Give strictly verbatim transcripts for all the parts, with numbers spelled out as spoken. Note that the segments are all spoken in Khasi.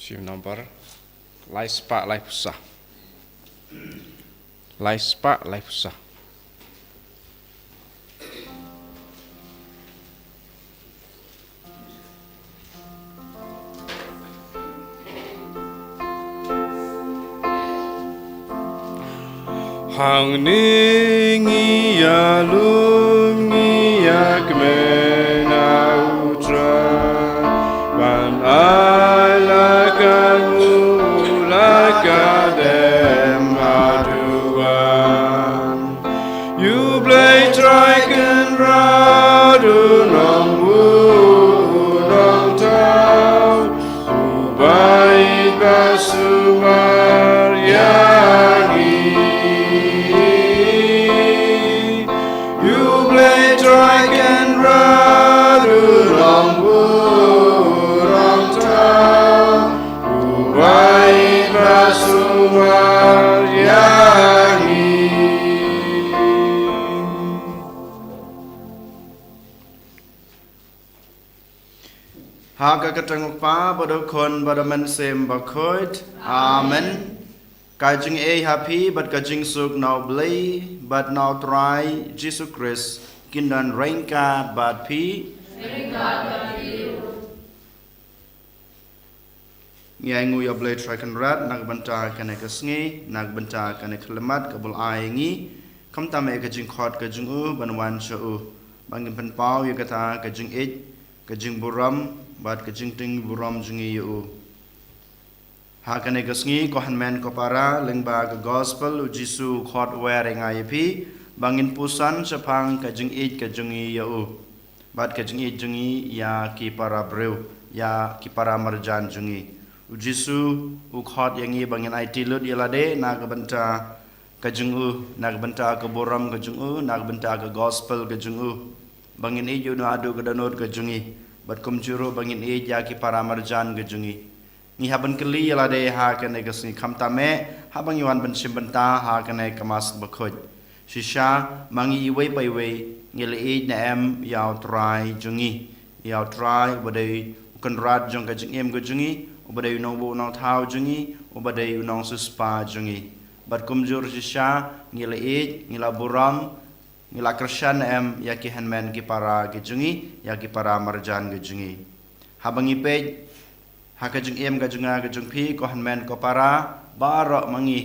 Shi nombar lai spah lai phew saw. Lai spah lai phew saw. Hangne ngi ïalum, ngi ïakmen ha U Trai, ban ai la ka nguh la ka dem haduh wan. Ïa U Blei Trai Kynrad, U Nongbuh U Nongthaw, uba ïeit ba sumar ïa ngi. Ïa U Blei Trai Kynrad, U Nongbuh U Nongthaw, uba ïeit ba sumar ïa ngi. Ha ka kyrteng U Kpa bad U Khun bad U Mynsiem Bakhuid. Amen. Ka jingïeit ha phi bad ka jingsuk na U Blei bad na U Trai Jisu Khrist kin don ryngkat bad phi. Ngi ainguh ïa U Blei Trai Kynrad na ka bynta kane ka sngi, na ka bynta kane ka khyllipmat kaba u la ai ïa ngi, khamtam eh ka jingkhot ka jong u ban wan sha u, ba ngin pynpaw ïa kata ka jingïeit, ka jingburom bad ka jingtieng burom jong ngi ïa u. Ha kane ka sngi, ko hynmen ko para, lyngba ka gospel, U Jisu u khot wer ïa nga ïa phi ba ngin puson shaphang ka jingïeit ka jong ngi ïa u bad ka jingïeit jong ngi ïa ki para briew, ïa ki para marjan jong ngi. U Jisu u khot ïa ngi ba ngin aiti lut ïa lade na ka bynta ka jong u, na ka bynta ka burom ka jong u, na ka bynta ka gospel ka jong u, ba ngin ïeit ïa u naduh ka dohnud ka jong ngi, bad kumjuh ruh ba ngin ïeit ïa ki para marjan ka jong ngi. Ngi hap ban kylli ïa lade ha kane ka sngi, khamtam eh haba ngi wan ban shim bynta ha kane ka Mass Bakhuid. Shisha, ma ngi iwei pa iwei ngi la ïeit ne em ïa U Trai jong ngi, ïa U Trai uba dei U Kynrad jong ka jingim ka jong ngi, uba dei U Nongbuh U Nongthaw jong ngi, uba dei U Nongsiewspah jong ngi. Bad kumjuh shisha, ngi la ïeit, ngi la burom, ngi la kyrshan ne em ïa ki hynmen ki para ki jong ngi, ïa ki para marjan ki jong ngi. Haba ngi peit ha ka jingim ka jong nga ka jong phi, ko hynmen ko para, baroh ma ngi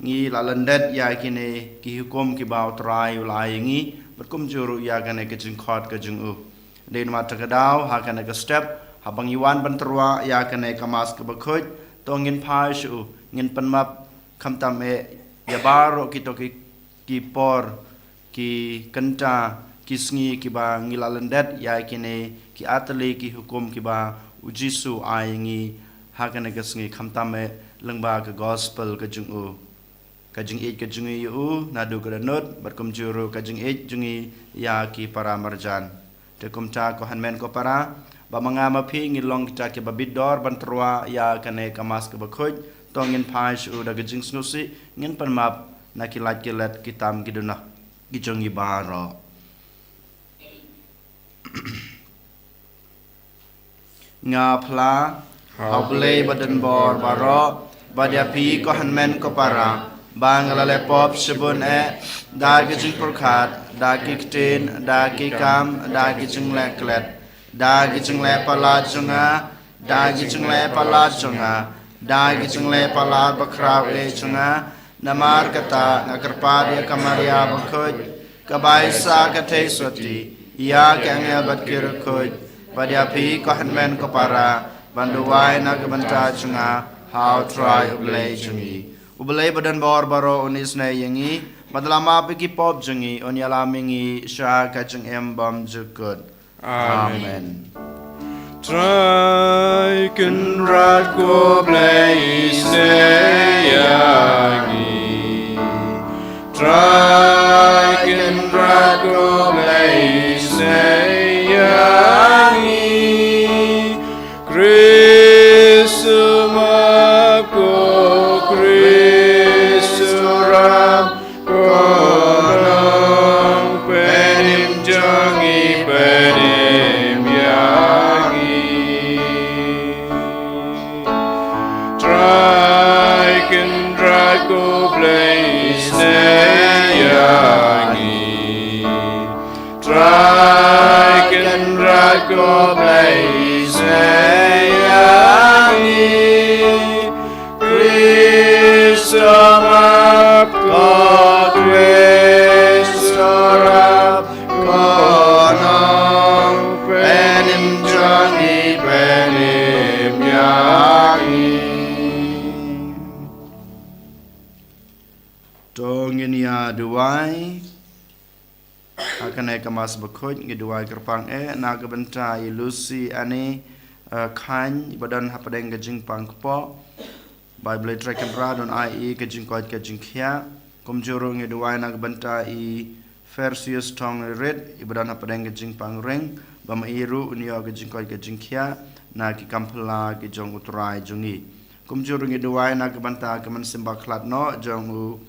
ngi la lyndet ïa kine ki hukum kiba U Trai u la ai ïa ngi, bad kumjuh ruh ïa kane ka jingkhot ka jong u. Dei namar kata ka daw, ha kane ka step, haba ngi wan ban tyrwa ïa kane ka Mass Bakhuid, to ngin phai sha u, ngin pynmap, khamtam eh ïa baroh kito ki, ki por, ki kynta, ki sngi kiba ngi la lyndet ïa kine ki artylli ki hukum kiba U Jisu u ai ïa ngi ha kane ka sngi, khamtam eh lyngba ka gospel ka jong u. Ka jingïeit ka jong ngi ïa u naduh ka dohnud, bad kumjuh ruh ka jingïeit jong ngi ïa ki para marjan. Te kumta, ko hynmen ko para, ba ma nga ma phi ngi long kita kiba bit dor ban tyrwa ïa kane ka Mass Bakhuid, to ngin phai sha u da ka jingsngewsih, ngin pynmap na ki lait ki let, ki tam ki duna ki jong ngi baroh. Nga phla ha U Blei badonbor baroh, bad ïa phi ko hynmen ko para, ba nga la leh pop shibun eh, da ki jingpyrkhat, da ki ktien, da ki kam, da ki jingleh klet, da ki jingleh palat jong nga, da ki jingleh palat jong nga, da ki jingleh palat bakhraw eh jong nga. Namar kata nga kyrpad ïa ka Maria Bakhuid, ka bai sah ka theisotti, ïa ki angel bad ki riewkhuid, bad ïa phi ko hynmen ko para, ban duwai na ka bynta jong nga ha U Trai U Blei jong ngi. U Blei badonbor baroh un isynei ïa ngi, bad un ïalam ïa ki pop jong ngi, un ïalam ïa ngi sha ka jingim bymjukut. Amen. Trai Kynrad ko Blei, isynei ïa ngi. Trai Kynrad ko Blei, isynei ïa ngi. Khrist u map, ko Khrist u ram, ko Nongpynim jong ngi, pynim ïa ngi. Ha kane ka Mass Bakhuid ngi duwai kyrpang eh na ka bynta i Lucy Annie, eh, Khain, i ba don hapdeng ka jingpang kpoh. Ba i Blei Trai Kynrad un ai i ka jingkoit ka jingkhiah. Kumjuh ruh ngi duwai na ka bynta i Fersius Thong Rit, i ba don hapdeng ka jingpang ring, ba ma i ruh un ïoh ka jingkoit ka jingkhiah na ki kam phylla ki jong U Trai jong ngi. Kumjuh ruh ngi duwai na ka bynta ka mynsiem bakhlad noh jong u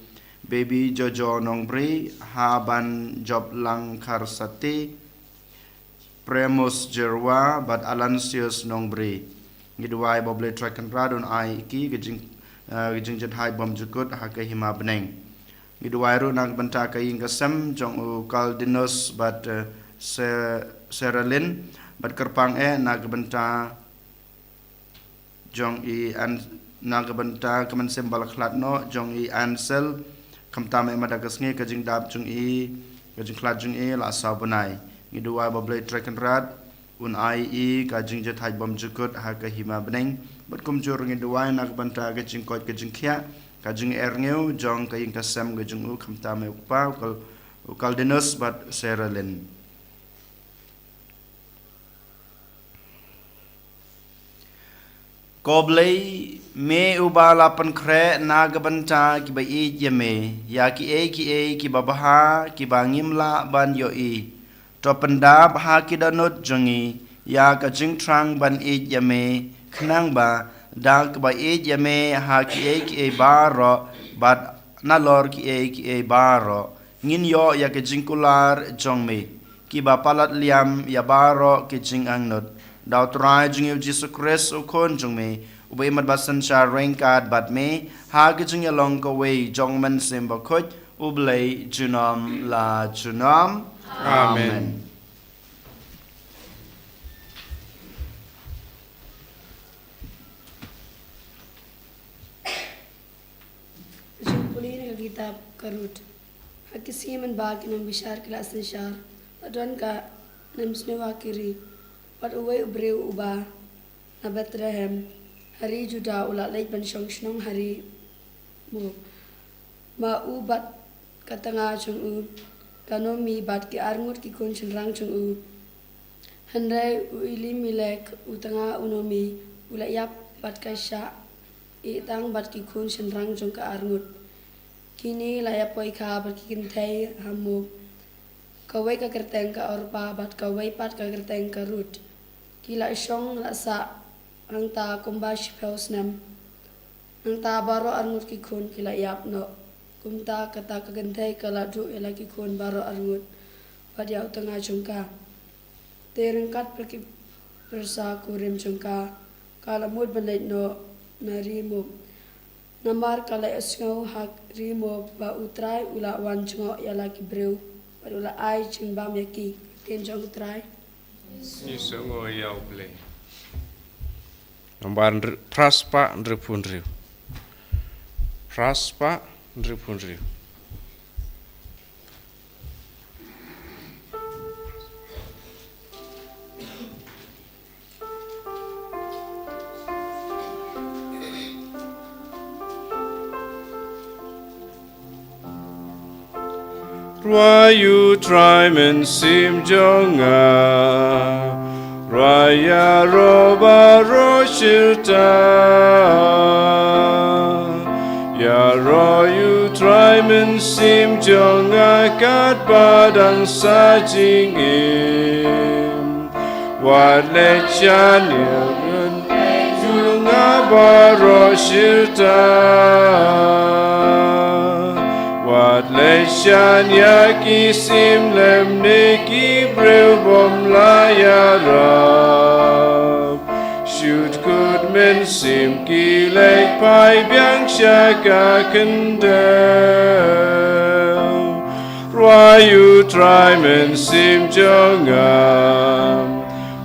Baby Jojo Nongbri, ha ban jop lang khar sati, Premus Jerwa bad Alansius Nongbri. Ngi duwai ba U Blei Trai Kynrad un ai ki ka jing, eh, ka jingjahthait bymjukut ha ka hima bneng. Ngi duwai ruh na ka bynta ka ïing ka sem jong u Caldinus bad, eh, Se-, Seralin, bad kyrpang eh na ka bynta jong i An-, na ka bynta ka mynsiem bakhlad noh jong i Ansel, khamtam eh mynta ka sngi ka jingdap jong i, ka jingkhlad jong i la saw bnai. Ngi duwai ba U Blei Trai Kynrad un ai i ka jingjahthait bymjukut ha ka hima bneng. Bad kumjuh ruh ngi duwai na ka bynta ka jingkoit ka jingkhiah, ka jingerngiew jong ka ïing ka sem ka jong u, khamtam eh u kpa, u Kal-, u Caldinus bad Seralin. Ko Blei, me uba la pynkhreh na ka bynta kiba ïeit ïa me ïa kiei kiei kiba bha kiba ngim lah ban ïohi. To pyndap ha ki dohnud jong ngi ïa ka jingthrang ban ïeit ïa me, khnang ba da kaba ïeit ïa me ha kiei kiei baroh bad nalor kiei kiei baroh, ngin ïoh ïa ka jingkular jong me, kiba palat liam ïa baroh ki jingangnud. Da U Trai jong ngi U Jisu Khrist U Khun jong me, uba im bad synshar ryngkat bad me ha ka jingïalong kawei jong U Mynsiem Bakhuid, U Blei junom la junom. Amen. Amen. Jingpule na ka kitab ka Ruth. Ha ki sngi mynba ki nongbishar ki la synshar, la don ka nemsniew ha ki ri, bad uwei u briew uba na Bethlehem ha ri Judah u la leit ban shong shnong ha ri Moab. Ma u bad ka tnga jong u, ka Naomi, bad ki arngut ki khun shynrang jong u. Hynrei u Elimelek, u tnga u Naomi, u la ïap bad ka shah ïeh tang bad ki khun shynrang jong ka arngut. Kine la ïapoikha bad ki kynthei ha Moab. Kawei ka kyrteng ka Orpa bad kawei pat ka kyrteng ka Ruth. Ki la shong la sah hangta kumba shiphew snem. Nangta baroh arngut ki khun ki la ïap noh. Kumta kata ka kynthei ka la duh ïa la ki khun baroh arngut bad ïa u tnga jong ka. Te ryngkat bad ki pyrsa kurim jong ka, ka la mut ban leit noh na ri Moab. Namar ka la ïohsngew ha ri Moab ba U Trai u la wan jngoh ïa la ki briew bad u la ai jingbam ïa ki. Ktien jong U Trai. Ngi sngewnguh ïa U Blei. Nambar hynriew, phra spah hynriewphew hynriew. Phra spah hynriewphew hynriew. Rwai U Trai Mynsiem jong nga. Rwai ïaroh baroh shirta. Ïaroh U Trai Mynsiem jong nga katba dang sa jingim. Wat leit shan ïa ki jong nga baroh shirta. Wat leit shan ïa ki sim lymne ki briew bym lah ïarap. Shu dkut mynsiem ki leit phai biang sha ka khyndew. Rwai U Trai Mynsiem jong nga.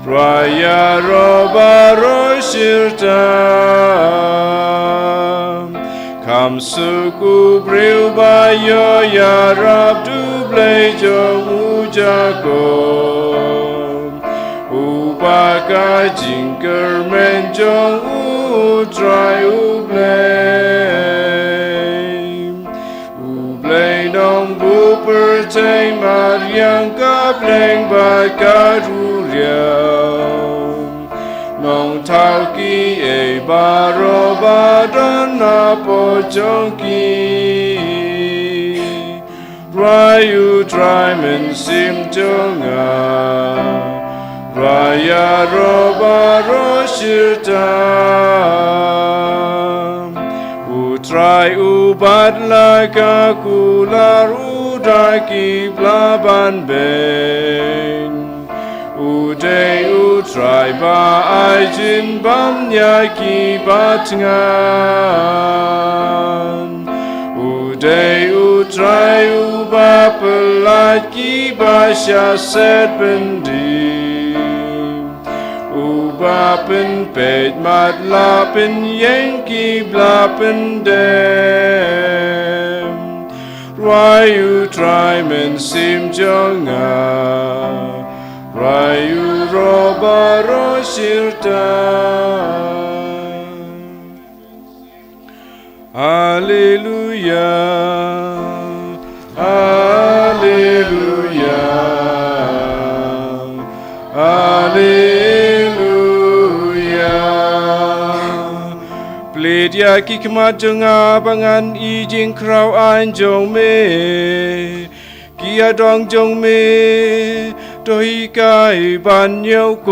Rwai ïaroh baroh shirta. Kham suk u briew ba ïoh ïarap da U Blei jong u Jakob. Uba ka jingkyrmen jong U Trai U Blei. U Blei Nongbuh pyrthei Maria Por jong ki. Rwai U Trai mynsiem jong nga. Rwai ïaroh baroh shirta. U Trai u bat la ka kular, u da ki bla ban beiñ. U dei U Trai ba ai jingbam ïa ki ba thngan. U dei U Trai uba pyllait ki ba shah set pyndih. Uba pynpeit mat la pynïeng ki bla pyndem. Rwai U Trai mynsiem jong nga. Rwai u ïaroh baroh shirta. Haleluya. Haleluya. Haleluya. Plie ïa ki khmat jong nga ba ngan ïohi jingkhraw aiñ jong me. Ki ïadong jong me, to hikai ban ñiewkor.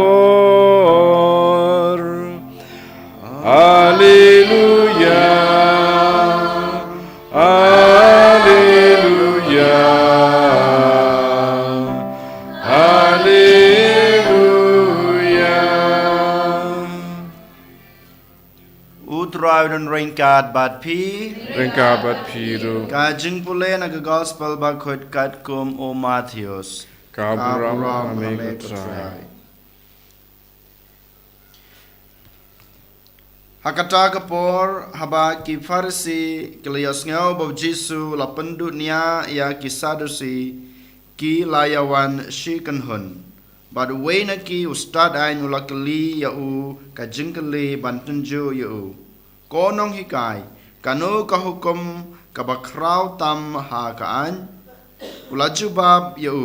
Haleluya. Haleluya. Haleluya. U Trai un ryngkat bad phi. Ryngkat bad phi ruh. Ka jingpule na ka Gospel Bakhuid katkum u Mathaios. Ka burom ha me ko Trai. Ha kata ka por, haba ki Pharisi ki la ïohsngew ba u Jisu u la pynduh nia ïa ki Sadusi, ki la ïawan shi kynhun. Bad uwei na ki u stad aiñ u la kylli ïa u ka jingkylli ban tynjuh ïa u. Ko nonghikai, kano ka hukum kaba khraw tam ha ka aiñ? U la jubab ïa u.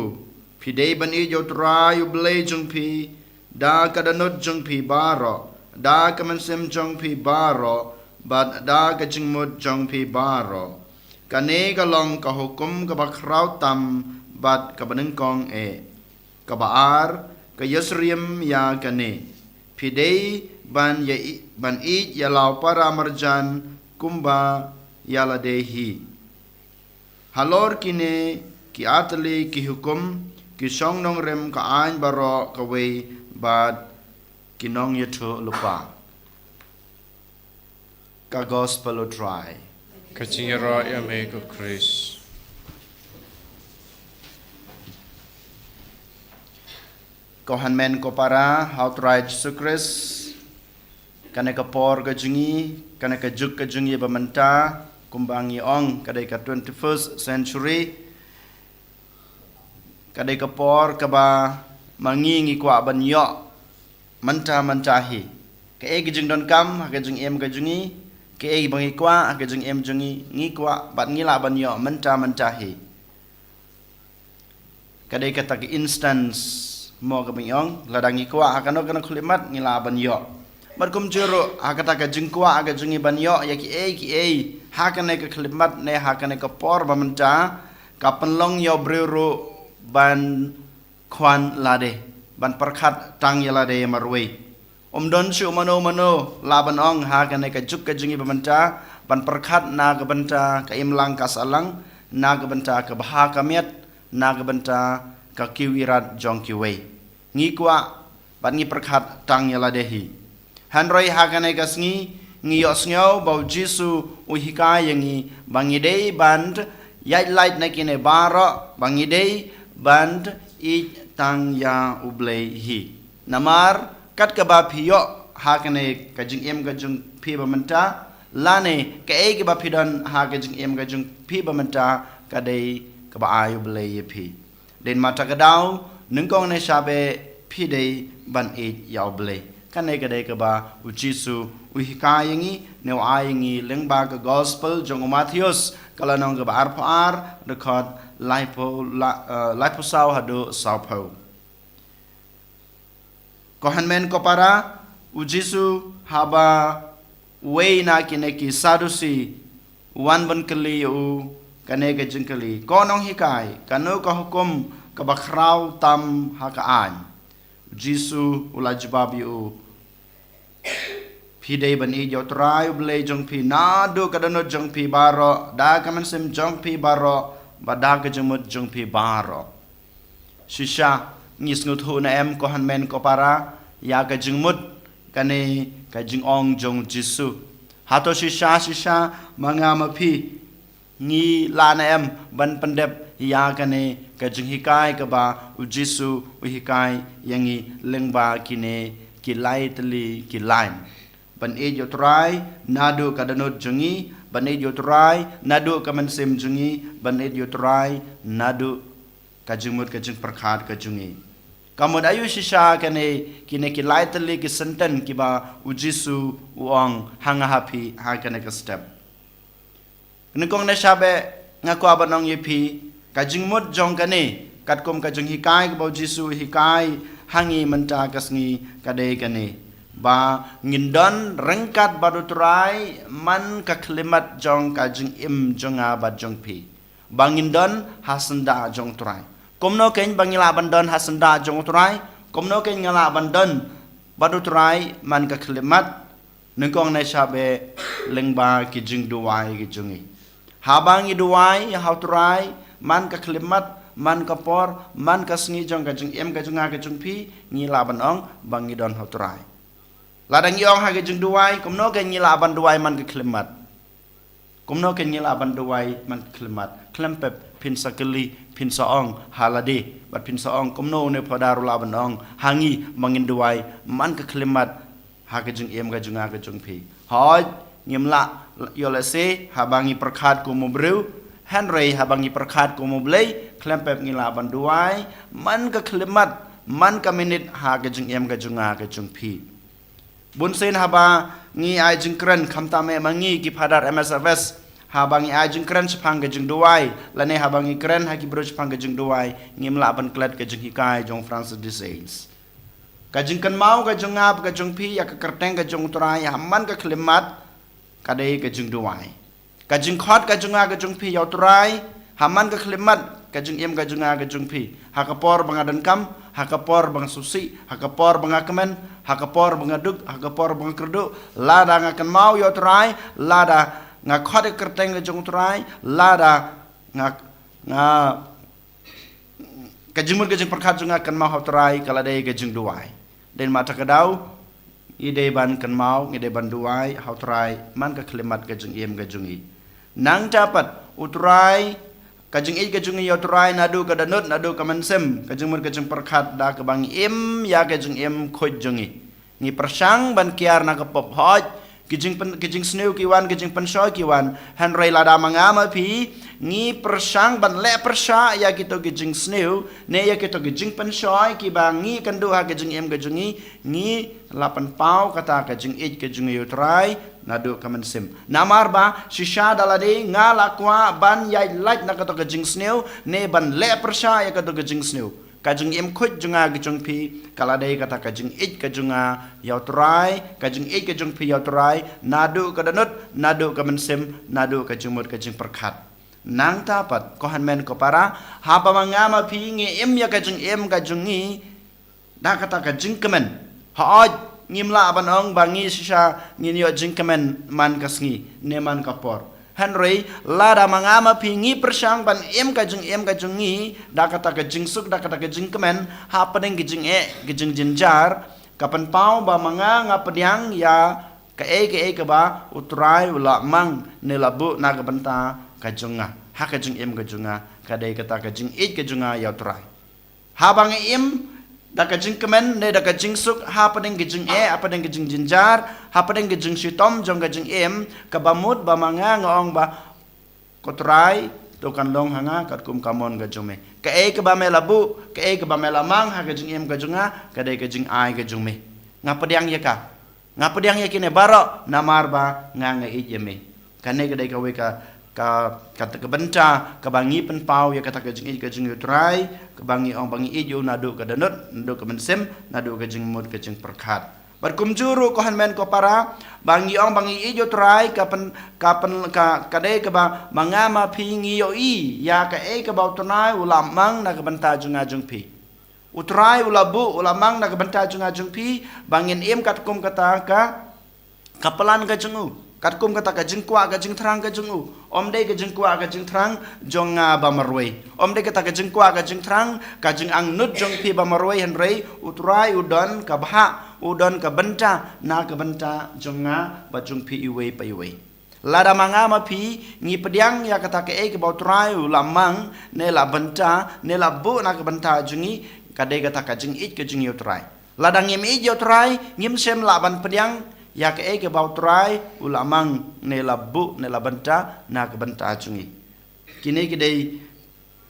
Phi dei ban ïeit ïa u Trai u Blei jong phi, da ka dohnud jong phi baroh, da ka mynsiem jong phi baroh, bad da ka jingmut jong phi baroh. Kane ka long ka hukum kaba khraw tam bad kaba nyngkong eh. Kaba ar, ka ïasyriem ïa kane. Phi dei ban ïa i-, ban ïeit ïa la u para marjan kumba ïa lade hi. Halor kine ki artylli ki hukum, ki shong nongrim ka aiñ baroh kawei bad ki nongïathuhlypa. Ka Gospel u Trai. Ka jingïaroh ïa me ko Khrist. Ko hynmen ko para ha u Trai Jisu Khrist. Kane ka por ka jong ngi, kane ka juk ka jong ngi ba mynta, kumba ngi ong ka dei ka twenty-first century. Ka dei ka por kaba ma ngi ngi kwah ban ïoh mynta mynta hi. Kaei ka jingdonkam ha ka jingim ka jong ngi, kaei ba ngi kwah ha ka jingim jong ngi, ngi kwah bad ngi lah ban ïoh mynta mynta hi. Ka dei kata ka instance mo kaba ngi ong, lada ngi kwah ha kano kano ka khyllipmat ngi lah ban ïoh. Bad kumjuh ruh ha kata ka jingkwah ha ka jong ngi ban ïoh ïa kiei kiei ha kane ka khyllipmat ne ha kane ka por ba mynta, ka pynlong ïa u briew ruh ban khwan lade, ban pyrkhat tang ïa lade marwei. Um don shuh mano mano lah ban ong ha kane ka juk ka jong ngi ba mynta, ban pyrkhat na ka bynta ka imlang ka sahlang, na ka bynta ka bha ka miat, na ka bynta ka kiew irat jong kiwei. Ngi kwah bad ngi pyrkhat tang ïa lade hi. Hynrei ha kane ka sngi ngi ïohsngew ba u Jisu u hikai ïa ngi ba ngi dei ban ïaid lait na kine baroh, ba ngi dei ban ïeit tang ïa u Blei hi. Namar kat kaba phi ïoh ha kane ka jingim ka jong phi ba mynta, lane kaei kaba phi don ha ka jingim ka jong phi ba mynta, ka dei kaba ai u Blei ïa phi. Dei mynta ka daw, nyngkong ne shabe phi dei ban ïeit ïa u Blei. Kane ka dei kaba u Jisu u hikai ïa ngi, ne u ai ïa ngi lyngba ka Gospel jong u Mathaios, ka lynnong kaba arphew ar, dkhot laiphew la, eh, laiphew saw haduh sawphew. Ko hynmen ko para, u Jisu haba Uwei na kine ki Sadusi u wan ban kylli ïa u kane ka jingkylli: Ko nonghikai, kano ka hukum kaba khraw tam ha ka aiñ? U Jisu u la jubab ïa u: Phi dei ban ïeit ïa U Trai U Blei jong phi naduh ka dohnud jong phi baroh, da ka mynsiem jong phi baroh, bad da ka jingmut jong phi baroh. Shisha ngi sngewthuh ne em, ko hynmen ko para, ïa ka jingmut kane ka jingong jong Jisu? Hato shisha shisha ma nga ma phi ngi lah ne em ban pyndep ïa kane ka jinghikai kaba U Jisu u hikai ïa ngi lyngba kine ki lai tylli ki laiñ: Ban ïeit ïa U Trai naduh ka dohnud jong ngi, ban ïeit ïa U Trai naduh ka mynsiem jong ngi, ban ïeit ïa U Trai naduh ka jingmut ka jingpyrkhat ka jong ngi. Ka mut aïu shisha kane, kine ki lai tylli ki senten kiba U Jisu u ong ha nga ha phi ha kane ka step? Nyngkong ne sha beh nga kwah ban ong ïa phi, ka jingmut jong kane, katkum ka jinghikai kaba U Jisu u hikai ha ngi mynta ka sngi, ka dei kane: Ba ngin don ryngkat bad U Trai man ka khyllipmat jong ka jingim jong nga bad jong phi. Ba ngin don ha syndah jong U Trai. Kumno kein ba ngi lah ban don ha syndah jong U Trai? Kumno kein ngi lah ban don bad U Trai man ka khyllipmat? Nyngkong ne sha beh lyngba ki jingduwai ki jong ngi. Haba ngi duwai ha U Trai man ka khyllipmat, man ka por, man ka sngi jong ka jingim ka jong nga ka jong phi, ngi lah ban ong ba ngi don ha U Trai. Lada ngi ong ha ka jingduwai, kumno kein ngi lah ban duwai man ka khyllipmat? Kumno kein ngi lah ban duwai man ka khyllipmat? Khlem pep phin sa kylli, phin sa ong ha lade, bad phin sa ong: Kumno une u Phadar u lah ban ong ha ngi ba ngin duwai man ka khyllipmat ha ka jingim ka jong nga ka jong phi? Hooid, ngim lah ïoh lehse haba ngi pyrkhat kum u briew, hynrei haba ngi pyrkhat kum u Blei, khlem pep ngi lah ban duwai man ka khyllipmat, man ka minit ha ka jingim ka jong nga ka jong phi. Bunsien haba ngi ai jingkren, khamtam eh ma ngi ki Phadar M S F S, haba ngi ai jingkren shaphang ka jingduwai, lane haba ngi kren ha ki briew shaphang ka jingduwai, ngim lah ban klet ka jinghikai jong Francis de Sales. Ka jingkynmaw ka jong nga bad ka jong phi ïa ka kyrteng ka jong U Trai ha man ka khyllipmat, ka dei ka jingduwai. Ka jingkhot ka jong nga ka jong phi ïa U Trai ha man ka khyllipmat, ka jingim ka jong nga ka jong phi, ha ka por ba nga donkam, ha ka por ba nga sngewsih, ha ka por ba nga kmen, ha ka por ba nga duk, ha ka por ba nga kyrduh, lada nga kynmaw ïa U Trai, lada nga khot ïa ka kyrteng ka jong U Trai, lada nga, nga ka jingmut ka jingpyrkhat jong nga kynmaw ha U Trai, ka la dei ka jingduwai. Dei ma kata ka daw ngi dei ban kynmaw, ngi dei ban duwai ha U Trai man ka khyllipmat ka jingim ka jong ngi. Nangta pat U Trai, ka jingïeit ka jong ngi ïa U Trai naduh ka dohnud, naduh ka mynsiem, ka jingmut ka jingpyrkhat, da kaba ngi im ïa ka jingim khuid jong ngi. Ngi pyrshang ban kiar na ka pop, hooid, ki jingpyn-, ki jingsniew ki wan, ki jingpynshoi ki wan. Hynrei lada ma nga ma phi ngi pyrshang ban leh pyrshah ïa kito ki jingsniew ne ïa kito ki jingpynshoi kiba ngi kynduh ha ka jingim ka jong ngi, ngi la pynpaw kata ka jingïeit ka jong ngi ïa U Trai naduh ka mynsiem. Namar ba shisha da lade nga la kwah ban ïaid lait na kato ka jingsniew ne ban leh pyrshah ïa kato ka jingsniew, ka jingim khuid jong nga ka jong phi ka la dei kata ka jingïeit ka jong nga ïa U Trai, ka jingïeit ka jong phi ïa U Trai naduh ka dohnud, naduh ka mynsiem, naduh ka jingmut ka jingpyrkhat. Nangta pat ko hynmen ko para, haba ma nga ma phi ngi im ïa ka jingim ka jong ngi da kata ka jingkmen, hooid, ngim lah ban ong ba ngi shisha ngin ïoh jingkmen man ka sngi ne man ka por. Hynrei lada ma nga ma phi ngi pyrshang ban im ka jingim ka jong ngi da kata ka jingsuk, da kata ka jingkmen, hapdeng ka jingeh, ka jingjynjar, ka pynpaw ba ma nga nga pdiang ïa kaei kaei kaba U Trai u la mang ne la buh na ka bynta ka jong nga ha ka jingim ka jong nga, ka dei kata ka jingïeit ka jong nga ïa U Trai. Haba ngi im da ka jingkmen ne da ka jingsuk hapdeng ka jingeh, hapdeng ka jingjynjar, hapdeng ka jingshitom jong ka jingim, kaba mut ba ma nga nga ong ba, Ko Trai, to kan long ha nga katkum ka mon ka jong me. Kaei kaba me la buh, kaei kaba me la mang ha ka jingim ka jong nga, ka dei ka jingai ka jong me. Nga pdiang ïa ka. Nga pdiang ïa kine baroh namar ba nga nga ïeit ïa me. Kane ka dei kawei ka, ka, ka, ka bynta kaba ngi pynpaw ïa kata ka jingïeit ka jong U Trai, kaba ngi ong ba ngi ïeit ïa u naduh ka dohnud, naduh ka mynsiem, naduh ka jingmut ka jingpyrkhat. Bad kumjuh ruh ko hynmen ko para, ba ngi ong ba ngi ïeit ïa u Trai, ka pyn, ka pyn, ka, ka dei kaba ma nga ma phi ngi ïohi ïa kaei kaba u Trai u la mang na ka bynta jong nga jong phi. U Trai u la buh, u la mang na ka bynta jong nga jong phi, ba ngin im katkum kata ka, ka plan ka jong u. Katkum kata ka jingkwah ka jingthrang ka jong u. Ym dei ka jingkwah ka jingthrang jong nga ba marwei. Ym dei kata ka jingkwah ka jingthrang, ka jingangnud jong phi ba marwei, hynrei u Trai u don ka bhah, u don ka bynta na ka bynta jong nga bad jong phi iwei pa iwei. Lada ma nga ma phi ngi pdiang ïa kata kaei kaba u Trai u la mang, ne la bynta, ne la buh na ka bynta jong ngi, ka dei kata ka jingïeit ka jong ngi ïa u Trai. Lada ngim ïeit ïa u Trai, ngim shym lah ban pdiang ïa kaei kaba u Trai u la mang, ne la buh, ne la bynta na ka bynta jong ngi. Kine ki dei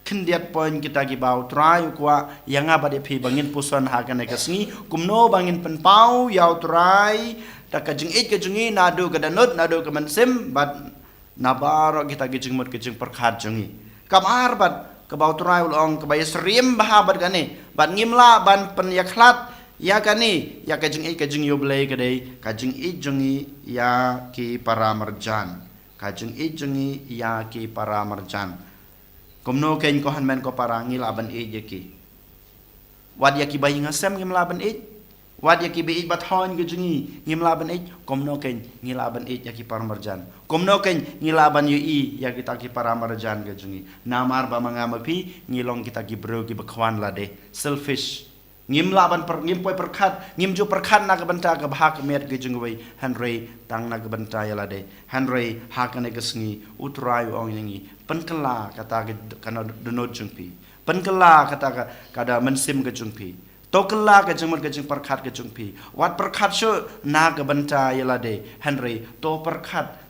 khyndiat point kita kiba u Trai u kwah ïa nga bad ïa phi ba ngin puson ha kane ka sngi. Kumno ba ngin pynpaw ïa u Trai da ka jingïeit ka jong ngi, naduh ka dohnud, naduh ka mynsiem, bad na baroh kita ki jingmut ki jingpyrkhat jong ngi. Kaba ar bad kaba u Trai u la ong kaba ïasyriem bha bad kane, bad ngim lah ban pynïakhlad ïa kane, ïa ka jingïeit ka jong ngi ïa u Blei, ka dei ka jingïeit jong ngi ïa ki para marjan. Ka jingïeit jong ngi ïa ki para marjan. Kumno keiñ ko hynmen ko para ngi lah ban ïeit ïa ki? Wat ïa ki ba ïing ha sem ngim lah ban ïeit. Wat ïa ki ba ïeit ba thoiñ ka jong ngi ngim lah ban ïeit. Kumno keiñ ngi lah ban ïeit ïa ki para marjan? Kumno keiñ ngi lah ban ïohi ïa kita ki para marjan ka jong ngi? Namar ba ma nga ma phi ngi long kita ki briew kiba khwan lade, selfish. Ngim lah ban pyr-, ngim poi pyrkhat, ngim ju pyrkhat na ka bynta ka bha ka miat ka jong uwei, hynrei tang na ka bynta ïa lade. Hynrei ha kane ka sngi u Trai u ong ïa ngi, pynkylla kata ka, ka dohnud jong phi. Pynkylla kata ka, ka da mynsiem ka jong phi. To kylla ka jingmut ka jingpyrkhat ka jong phi. Wat pyrkhat shuh na ka bynta ïa lade, hynrei to pyrkhat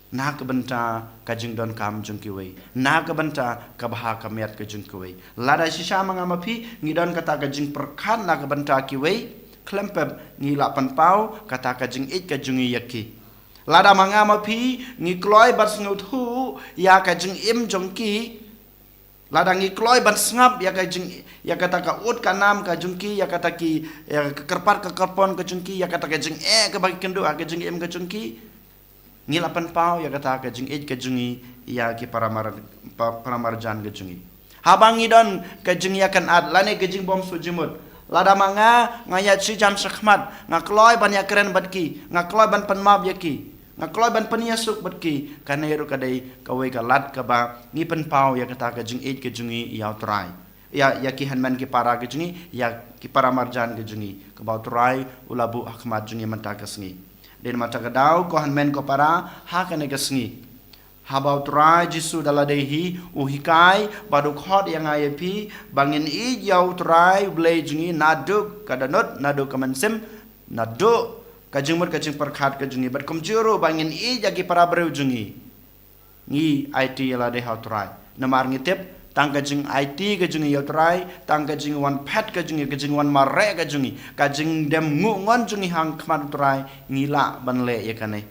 na ka bynta ka jingdonkam jong kiwei, na ka bynta ka bha ka miat ka jong kiwei. Lada shisha ma nga ma phi ngi don kata ka jingpyrkhat na ka bynta kiwei, khlem pep ngi lah pynpaw kata ka jingïeit ka jong ngi ïa ki. Lada ma nga ma phi ngi kloi ban sngewthuh ïa ka jingim jong ki, lada ngi kloi ban sngap ïa ka jing, ïa kata ka ut ka nam ka jong ki, ïa kata ki, ïa ka kyrpad ka kyrpon ka jong ki, ïa kata ka jingeh kaba ki kynduh ha ka jingim ka jong ki, ngi lah pynpaw ïa kata ka jingïeit ka jong ngi ïa ki para mar-, pa-, para marjan ka jong ngi. Haba ngi don ka jingïakynad lane ka jingbymsuh jingmut, lada ma nga nga ïaid shi jan shakhmat, nga kloi ban ïakren bad ki, nga kloi ban pynmap ïa ki, nga kloi ban pynïasuk bad ki, kane ruh ka dei kawei ka lad kaba ngi pynpaw ïa kata ka jingïeit ka jong ngi ïa u Trai, ïa, ïa ki hynmen ki para ka jong ngi, ïa ki para marjan ka jong ngi, kaba u Trai u la buh ha khmat jong ngi mynta ka sngi. Dei namar kata ka daw ko hynmen ko para, ha kane ka sngi, haba u Trai Jisu da lade hi u hikai bad u khot ïa nga ïa phi ba ngin ïeit ïa u Trai u Blei jong ngi naduh ka dohnud, naduh ka mynsiem, naduh ka jingmut ka jingpyrkhat ka jong ngi, bad kumjuh ruh ba ngin ïeit ïa ki para briew jong ngi, ngi aiti ïa lade ha u Trai. Namar ngi tip tang ka jingaiti ka jong ngi ïa u Trai, tang ka jingwan phet ka jong ngi, ka jingwan mareh ka jong ngi, ka jingdem nguh ngon jong ngi ha khmat u Trai, ngi lah ban leh ïa kane.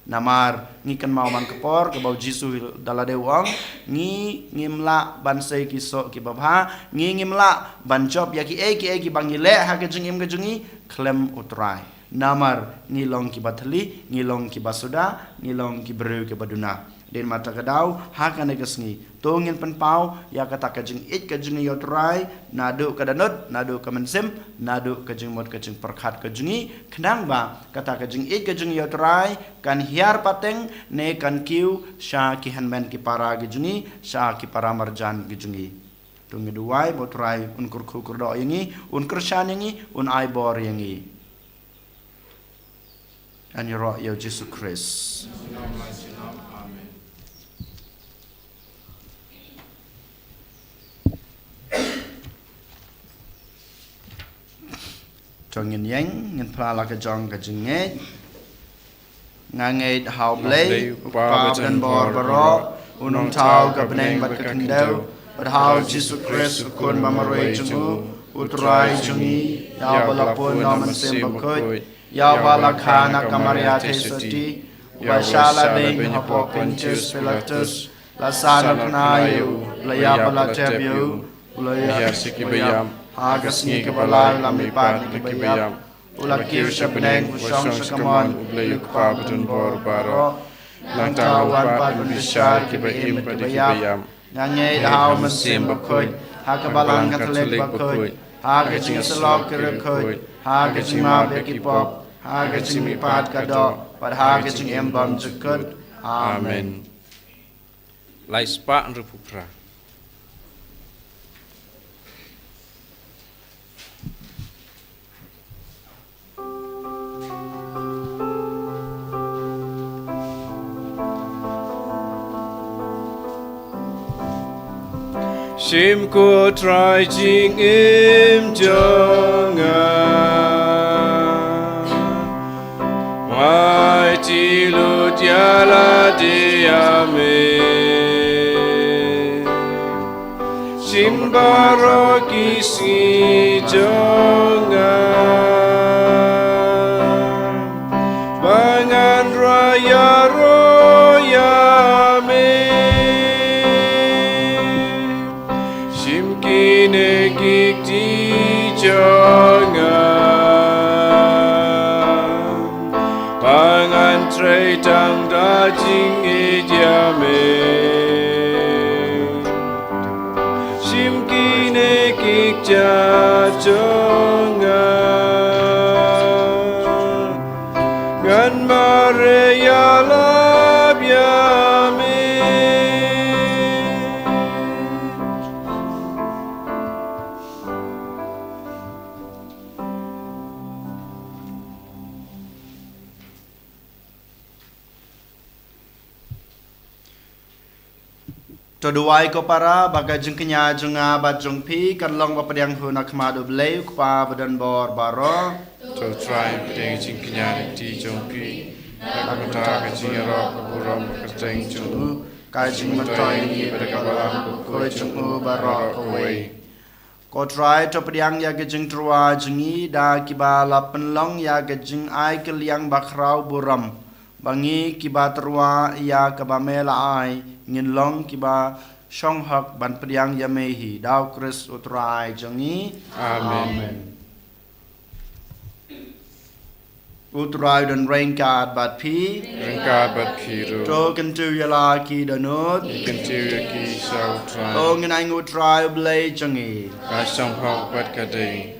Namar ngi kynmaw man ka por kaba u Jisu da lade u ong, ngi ngim lah ban sei ki soh kiba bha, ngi ngim lah ban jop ïa kiei kiei kiba ngi leh ha ka jingim ka jong ngi khlem u Trai. Namar ngi long kiba thylli, ngi long kiba suda, ngi long ki briew kiba duna. Dei namar kata ka daw ha kane ka sngi, to ngin pynpaw ïa kata ka jingïeit ka jong ngi ïa u Trai naduh ka dohnud, naduh ka mynsiem, naduh ka jingmut ka jingpyrkhat ka jong ngi, khnang ba kata ka jingïeit ka jong ngi ïa u Trai kan hiar pateng ne kan kiew sha ki hynmen ki para ka jong ngi, sha ki para marjan ka jong ngi. To ngin duwai ba u Trai un kyrkhu kyrdoh ïa ngi, un kyrshan ïa ngi, un ai bor ïa ngi. Ngan ïaroh ïa u Jisu Khrist. To ngin ïeng, ngin phla la ka jong ka jingngeit. Nga ngeit ha u Blei, u Kpa badonbor baroh, u nongthaw ka bneng bad ka khyndew, bad ha u Jisu Khrist u Khun ba marwei jong u, u Trai jong ngi, ïa uba la pun na u Mynsiem Bakhuid, ïa uba la kha na ka Maria Theisotti, uba shah lade hapoh Pontius Pilatus, la sah na u knaïew, la ïap bad la tep ïa u, u la ïaid sha kiba ïap, ha ka sngi kaba lai u la mihpat na kiba ïap, U la kiew sha bneng, u shong sha kamon U Blei U Kpa badonbor baroh. Nangta u la wan pat ban bishar kiba im bad kiba ïap. Nga ngeit ha U Mynsiem Bakhuid, ha ka Balang Katholik bakhuid, ha ka jingïasyllok ki riewkhuid, ha ka jingmap ïa ki pop, ha ka jingmihpat ka doh, bad ha ka jingim bymjukut. Amen. Lai spah hynriewphew phra. Shim, ko Trai, jingim jong nga. Aiti lut ïa lade ïa me. Shim baroh ki sngi jong nga, ba ngan rai ïaroh ïa me. Shim kine ki kti jong nga, ba ngan trei tang da jingïeit ïa me. Shim kine ki kjat jong nga, ngan mareh ïalap ïa me. To duwai, ko para, ba ka jingkñia jong nga bad jong phi kan long ba pdiang hi na khmat U Blei U Kpa badonbor baroh. To Trai pdiang jingkñia na ka kti jong phi, na ka bynta ka jingïaroh ka burom ka kyrteng jong u, ka jingmyntoi ïa ngi bad ka Balang Bakhuid jong u baroh kawei. Ko Trai, to pdiang ïa ka jingtyrwa jong ngi da kiba la pynlong ïa ka jingai kylliang bakhraw burom, ba ngi kiba tyrwa ïa kaba me la ai ngin long kiba shong hok ban pdiang ïa me hi, da U Khrist U Trai jong ngi. Amen. Amen. U Trai un don ryngkat bad phi. Ryngkat bad phi ruh. To kyntiew ïa la ki dohnud. Ngi kyntiew ïa ki sha U Trai. To ngin ainguh U Trai U Blei jong ngi. Ka shong hok bad ka dei.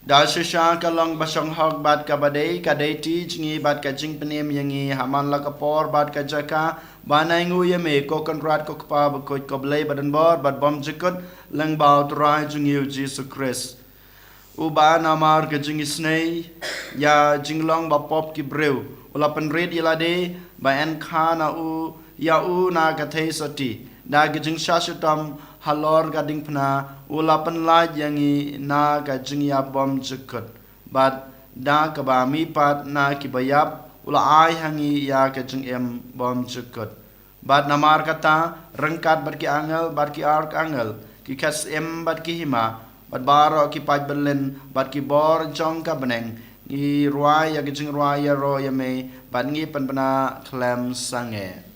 Da shisha ka long ba shong hok bad kaba dei, ka dei ti jong ngi bad ka jingpynim ïa ngi ha man la ka por bad ka jaka, ban ainguh ïa me, ko Kynrad, ko Kpa Bakhuid, ko Blei badonbor bad bymjukut, lyngba U Trai jong ngi U Jisu Khrist. Uba namar ka jingisynei ïa jinglong bapop ki briew, u la pynrit ïa lade, ba yn kha na u, ïa u na ka theisotti, da ka jingshah shitom halor ka diengphna, u la pynlait ïa ngi na ka jingïap bymjukut. Bad da kaba mihpat na kiba ïap, u la ai ha ngi ïa ka jingim bymjukut. Bad namar kata, ryngkat bad ki angel, bad ki arkangel, ki khetsyiem, bad ki hima, bad baroh ki paid byllien, bad ki bor jong ka bneng, ngi rwai ïa ka jingrwai ïaroh ïa me, bad ngi pynbna khlem sangeh.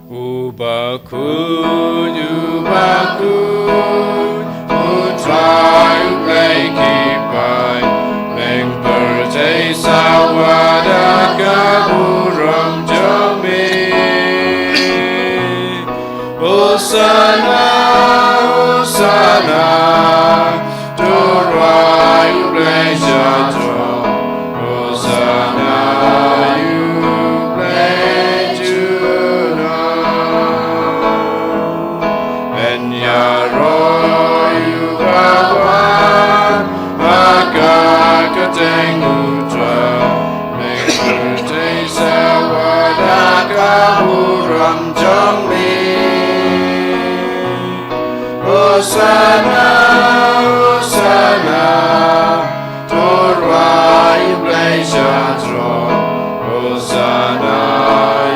U bakhuid, u bakhuid, U Trai U Blei ki paidbah pyrthei, sa wad da ka burom jong me. Hosana, Hosana, to rwai U Blei sha throne. Hosana ïa U Blei junom. Yn ïaroh ïa uba wan ha ka kyrteng U Trai. Pyrthei sa wad da ka burom jong me. Hosana, Hosana, to rwai U Blei sha throne. Hosana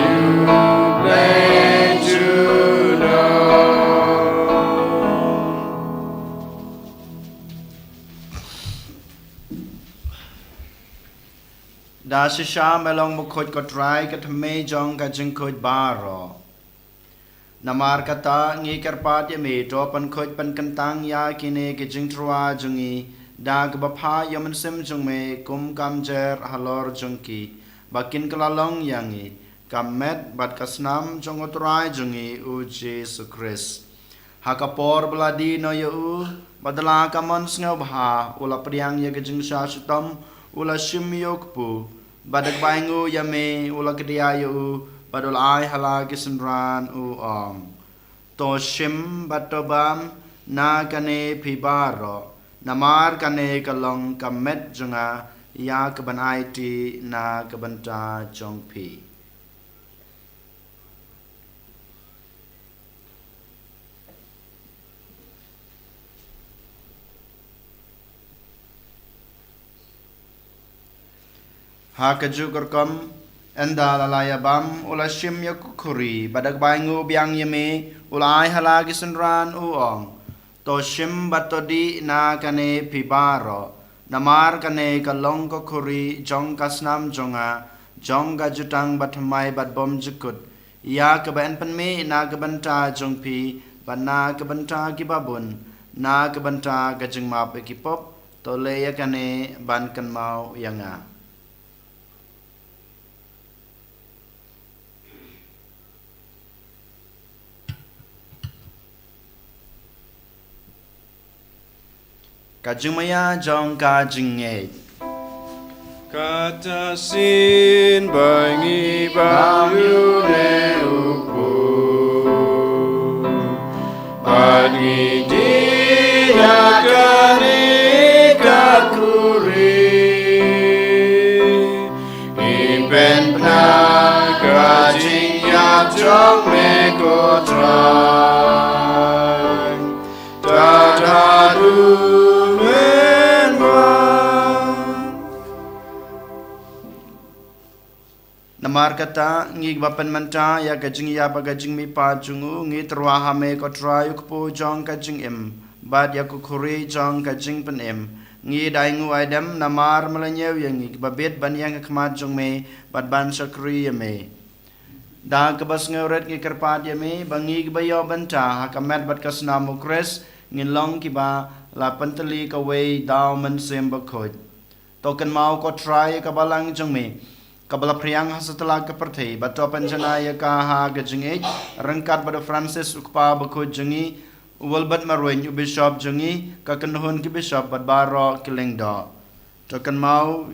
ïa U Blei junom. Da shisha me long bakhuid, ko Trai, ka thymmei jong ka jingkhuid baroh. Namar kata ngi kyrpad ïa me, to pynkhuid pynkyntang ïa kine ki jingtyrwa jong ngi da kaba phah ïa u Mynsiem jong me kum ka mjer halor jong ki, ba kin kylla long ïa ngi ka met bad ka snam jong U Trai jong ngi U Jisu Khrist. Ha ka por ba la die noh ïa u, bad da la ka mon sngewbha, u la pdiang ïa ka jingshah shitom, u la shim ïa u kpu, bad da kaba ainguh ïa me, u la kdiah ïa u, bad u la ai ha la ki synran, u ong: To shim bad to bam na kane phi baroh, namar kane ka long ka met jong nga, ïa kaban aiti na ka bynta jong phi. Ha kajuh ka rukom, ynda la la ïa bam, u la shim ïa ka khuri, bad da kaba ainguh biang ïa me, u la ai ha la ki synran, u ong: To shim bad to dih na kane phi baroh, namar kane ka long ka khuri jong ka snam jong nga, jong ka jutang bathymmai bad bymjukut, ïa kaba yn pynmih na ka bynta jong phi, bad na ka bynta kiba bun, na ka bynta ka jingmap ïa ki pop. To leh ïa kane ban kynmaw ïa nga. Ka jingmaïa jong ka jingngeit. Kata sien ba ngi bam ïa une u kpu, bad ngi dih na kane ka khuri, ngi pynpaw ka jingïap jong me, ko Trai, tad haduh men wan. Namar kata, ngi kiba pynmynta ïa ka jingïap bad ka jingmihpat jong u, ngi tyrwa ha me, ko Trai, u kpu jong ka jingim, bad ïa ka khuri jong ka jingpynim. Ngi da ainguh aidem namar me la ñiew ïa ngi kiba bit ban ïeng ha khmat jong me, bad ban shakri ïa me. Da kaba sngewrit ngi kyrpad ïa me, ba ngi kiba ïoh bynta ha ka met bad ka snam u Khrist, ngin long kiba la pyntylli kawei da u Mynsiem Bakhuid. To kynmaw, ko Trai, ïa ka balang jong me, kaba la phriang ha satlak ka pyrthei, bad to pynjanai ïa ka ha ka jingïeit, ryngkat bad u Francis u kpa bakhuid jong ngi, u Wilbert Marwein u bishop jong ngi, ka kynhun ki bishop bad baroh ki lyngdoh. To kynmaw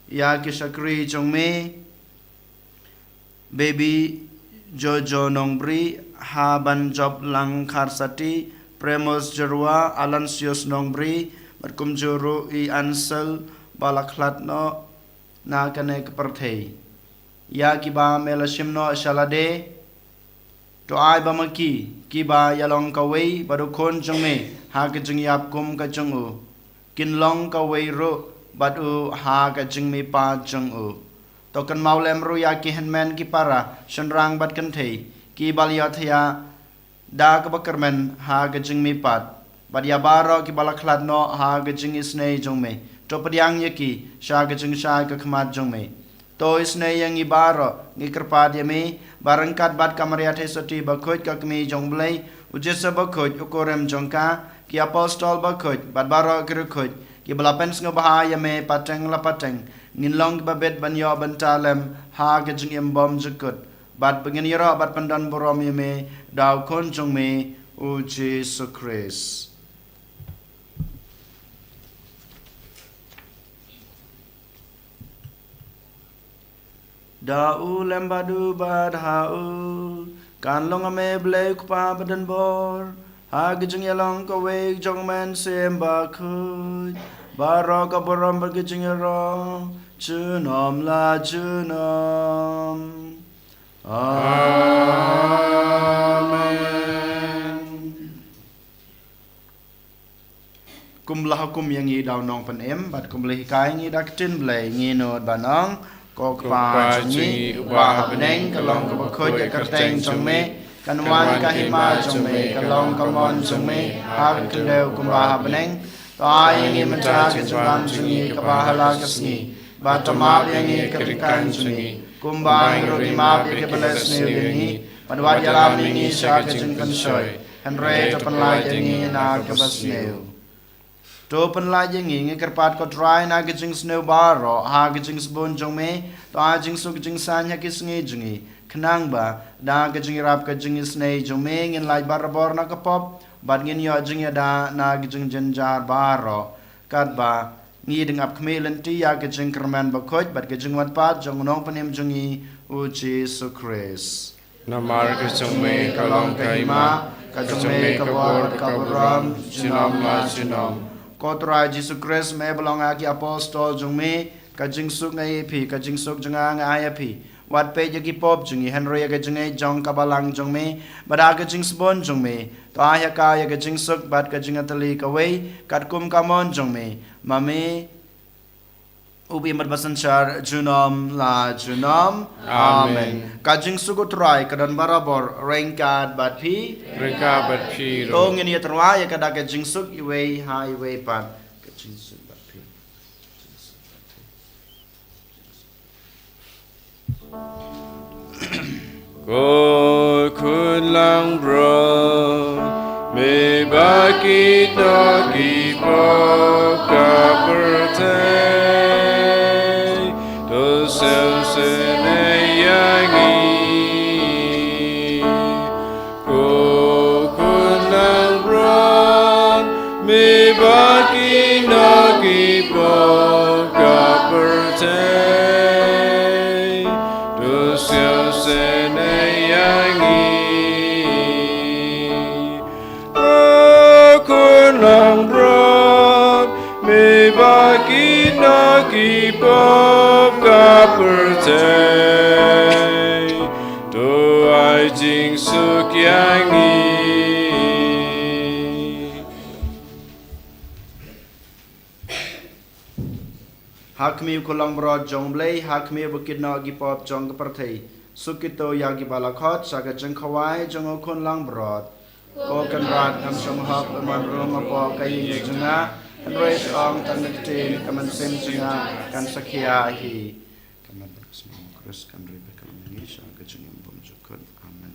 ïa ki shakri jong me, Baby Jojo Nongbri, Habanjop Langkharsati, Premos Jyrwa, Alansius Nongbri, bad kumjuh ruh i Ansel ba la khlad noh na kane ka pyrthei. Ïa kiba me la shim noh sha lade, to ai ba ma ki, kiba ïalong kawei bad u Khun jong me ha ka jingïap kum ka jong u, kin long kawei ruh bad u ha ka jingmihpat jong u. To kynmaw lem ruh ïa ki hynmen ki para, shynrang bad kynthei, kiba la ïohthiah da kaba kyrmen ha ka jingmihpat, bad ïa baroh kiba la khlad noh ha ka jingisynei jong me. To pdiang ïa ki sha ka jingshai ka khmat jong me. To isynei ïa ngi baroh, ngi kyrpad ïa me, ba ryngkat bad ka Maria Theisotti bakhuid, ka Kmie jong u Blei, u Joseph bakhuid, u kurim jong ka, ki apostol bakhuid, bad baroh ki riewkhuid kiba la pynsngewbha ïa me pateng la pateng, ngin long kiba bit ban ïoh bynta lem ha ka jingim bymjukut, bad ba ngin ïaroh bad pyndonburom ïa me da u Khun jong me, u Jisu Khrist. Da u lem bad u bad ha u, kan long ha me Blei u Kpa badonbor, ha ka jingïalong kawei jong u Mynsiem Bakhuid, baroh ka burom bad ka jingïaroh junom la junom. Amen. Kum ba la hukum ïa ngi da u Nongpynim, bad kum ba la hikai ïa ngi da ka ktien Blei, ngin nud ban ong: Ko Kpa jong ngi uba ha bneng, ka long kaba khuid ïa ka kyrteng jong me, kan wan ka hima jong me, kan long ka mon jong me ha ka khyndew kumba ha bneng. To ai ïa ngi mynta ka jingbam jong ngi kaba ha la ka sngi, bad to map ïa ngi ka ryngkang jong ngi, kumba ngi ruh ngi map ïa kiba leh sniew ïa ngi, bad wat ïalam ïa ngi sha ka jingpynshoi, hynrei to pynlait ïa ngi na kaba sniew. To pynlait ïa ngi, ngi kyrpad ko Trai na ka jingsniew baroh ha ka jingsbun jong me, to ai jingsuk jingsaiñ ha ki sngi jong ngi, khnang ba da ka jingïarap ka jingisynei jong me ngin lait barabor na ka pop bad ngin ïoh jingïada na ka jingjynjar baroh. Katba ngi dang ap khmih lynti ïa ka jingkyrmen bakhuid bad ka jingwan pat jong u Nongpynim jong ngi u Jisu Khrist. Namar ka jong me ka long ka hima, ka jong me ka bor bad ka burom junom la junom. Ko Trai Jisu Khrist, me ba long ha ki apostol jong me, ka jingsuk nga ai ïa phi, ka jingsuk jong nga nga ai ïa phi. Wat peit ïa ki pop jong ngi hynrei ïa ka jingngeit jong ka balang jong me. Bad ha ka jingsbun jong me, to ai ha ka ïa ka jingsuk bad ka jingïatylli kawei katkum ka mon jong me. Ma me u ba im bad ba synshar junom la junom. Amen. Amen. Ka jingsuk u Trai ka don barabor ryngkat bad phi. Ryngkat bad phi ruh. To ngin ïa tyrwa ïa ka da ka jingsuk iwei ha iwei pat. Ka jingsuk bad phi. Ko khun langbrot, me ba kit noh ki pop ka pyrthei, to sngewsynei ïa ngi. Ko khun langbrot, me ba kit noh ki pop ka pyrthei, to sngewsynei ïa ngi. Ko khun langbrot, me ba kit noh ki pop ka pyrthei, to ai jingsuk ïa ngi. Ha khmih u khun langbrot jong U Blei, ha khmih u ba kit noh ki pop jong ka pyrthei. Suk kito ïa ki ba la khot sha ka jingkhawai jong u khun langbrot. Ko Kynrad, ngam shym hok ban wan rung hapoh ka ïing jong nga, hynrei ong tang da ka ktien, ka mynsiem jong nga kan sa khia hi. Ka met bad ka snam u Khrist kan ri bad kyllon ngi sha ka jingim bymjukut. Amen.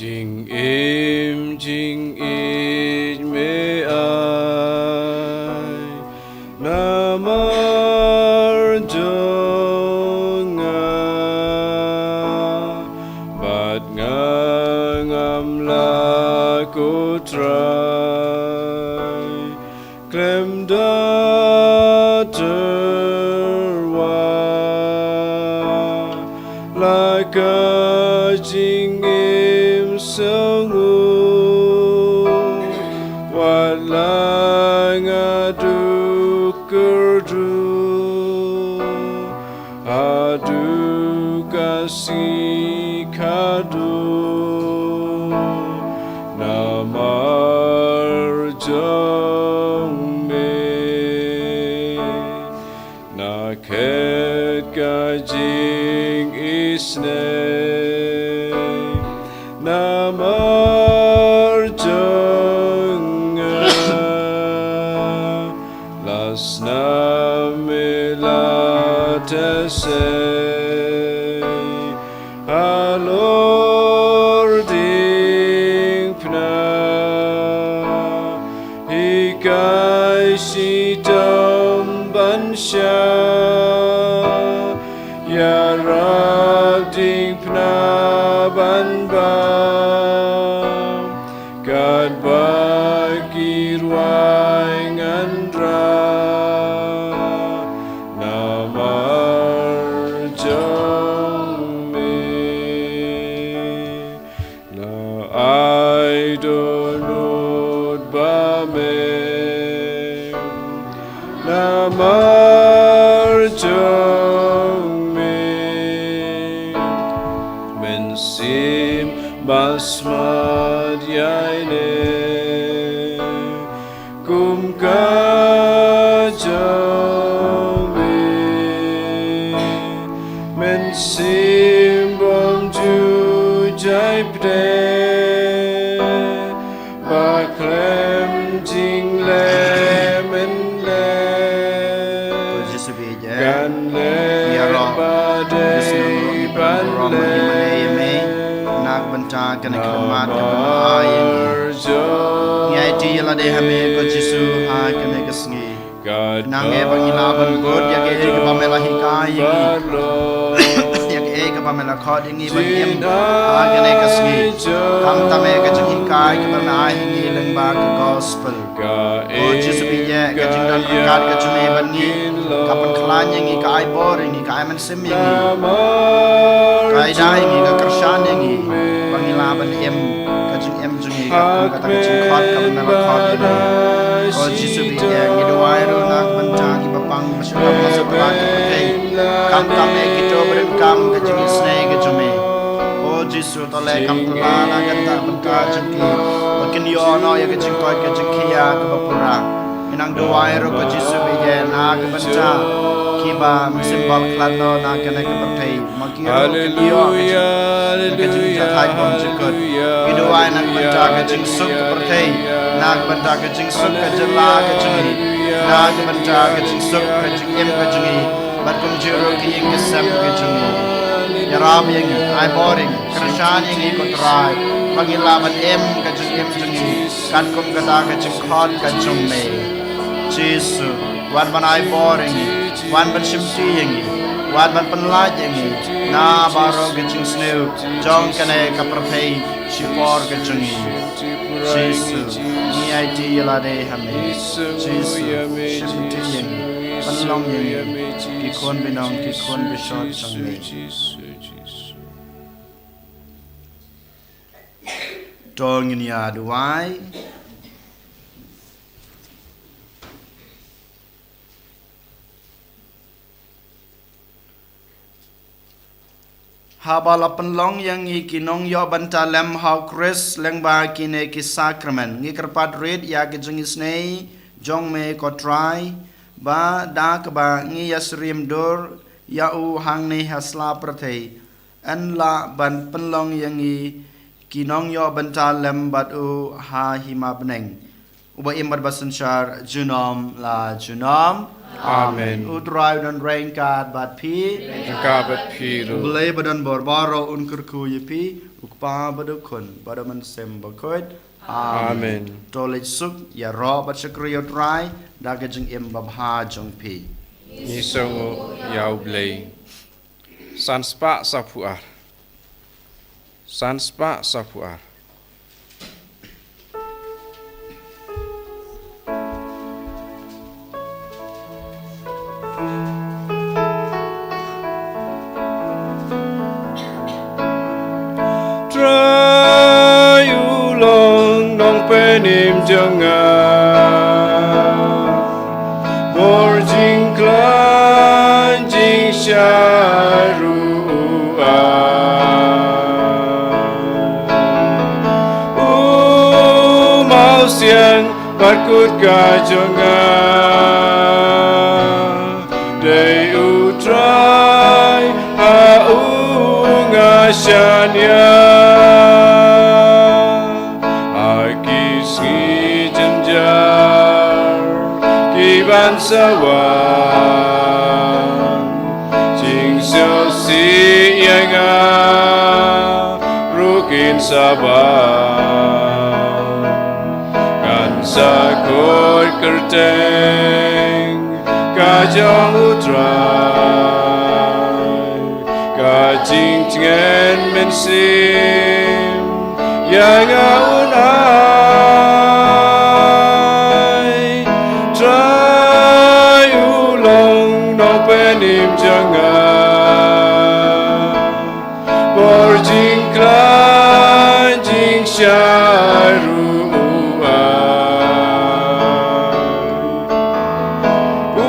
Jingim jingïeit me ai namar jong nga, bad nga ngam lah, ko Trai, khlem da tyrwa la ka jingim sngew, wat la nga duk kyrduh haduh ka sngi khatduh namar jong me. Na khet ka jingisynei namar jong nga, la snam me la theh sei halor diengphna. Hikai shitom ban shah, ïarap diengphna ban bam, katba ki rwai ngan rah namar jong me. Na ai dohnud ba me namar jong me. Mynsiem ba smat ïa ine kum ka jong me. Mynsiem bym ju jai pdeng, ba khlem jingleh mynleh. Ko Jisu bieit, kan leh ïaroh ba dei ban leh. Na ka bynta kane ka khmat kaba me la ai ïa ngi. Ngi aiti ïa lade ha me ko Jisu ha kane ka sngi. Nang ïa ba ngi lah ban bud ïa kaei kaba me la hikai ïa ngi, ïa kaei kaba me la khot ïa ngi ban im ha kane ka sngi. Khamtam ïa ka jinghikai kaba me ai ïa ngi lyngba ka gospel. Ko Jisu bieit, ka jingdon ryngkat ka jong me bad ngi ka pynkhlaiñ ïa ngi, ka ai bor ïa ngi, ka ai mynsiem ïa ngi, ka ai da ïa ngi, ka kyrshan ïa ngi ba ngi lah ban im ka jingim jong ngi katkum kata ka jingkhot kaba me la khot ïa ngi. Ko Jisu bieit, ngi duwai ruh na ka bynta kiba pang ba shu don ha satlak ka pyrthei. Khamtam ïa kito ba donkam ka jingisynei ka jong me. Ko Jisu, to leh kam phylla na ka bynta jong ki ba kin ïoh noh ïa ka jingkoit ka jingkhiah kaba pura. Ngi nang duwai ruh ko Jisu bieit na ka bynta kiba mynsiem bymkhlaiñ noh na kane ka pyrthei. Ma ki ruh kin ïoh ka jing, ka jingjahthait bymjukut. Ngi duwai na ka bynta ka jingsuk ka pyrthei, na ka bynta ka jingsuk ka jylla ka jong ngi, na ka bynta ka jingsuk ka jingim ka jong ngi, bad kumjuh ruh ki ïing ki sem ka jong ngi. Ïarap ïa ngi, ai bor ïa ngi, kyrshan ïa ngi ko Trai, ba ngin lah ban im ka jingim jong ngi katkum kata ka jingkhot ka jong me. Jisu, wat ban ai bor ïa ngi, wat ban shimti ïa ngi, wat ban pynlait ïa ngi na baroh ka jingsniew jong kane ka pyrthei shipor ka jong ngi. Jisu, ngi aiti ïa lade ha me. Jisu, shimti ïa ngi, pynlong ïa ngi ki khun binong ki khun bishot jong me. To ngin ïa duwai. Haba la pynlong ïa ngi ki nongïoh bynta lem ha u Khrist lyngba kine ki sakramen, ngi kyrpad rit ïa ka jingisynei jong me ko Trai, ba da kaba ngi ïasyriem dur ïa u hangne ha sla pyrthei, yn lah ban pynlong ïa ngi ki nongïoh bynta lem bad u ha hima bneng. Uba im bad ba synshar junom la junom. Amen. U Trai u don ryngkat bad phi. Ryngkat bad phi ruh. U Blei ba don bor baroh un kyrkhu ïa phi, u Kpa bad u Khun bad u Mynsiem Bakhuid. Amen. Amen. To leit suk, ïaroh bad shakri ïa u Trai da ka jingim babha jong phi. Ngi sngewnguh ïa u Blei. San spah saphew ar. San spah saphew ar. Trai u long nongpynim jong nga, bor jingkhlaiñ jingshai ruh u ai. U mawsiang bad kutka jong nga, dei u Trai ha u nga shaniah. Ha ki sngi jynjar ki ban sa wan, jingsngewsih ïa nga ruh kin sa bang. Ngan sa khuid kyrteng ka jong u Trai, ka jingtngen mynsiem ïa nga un ai. Trai u long nongpynim jong nga, bor jingkhlaiñ jingshai ruh u ai. U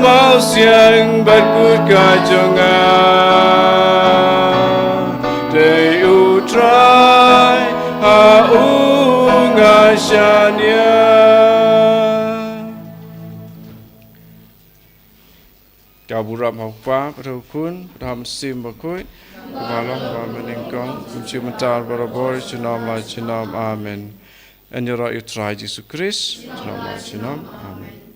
mawsiang bad kutka jong nga, dei u Trai ha u nga shaniah. Ka burom ha u Kpa, bad ha u Khun, bad ha u Mynsiem Bakhuid, kumba long ha kaba mynnyngkong, kumjuh mynta, barabor, junom la junom. Amen. Ngin ïaroh ïa u Trai Jisu Krist, junom la junom. Amen.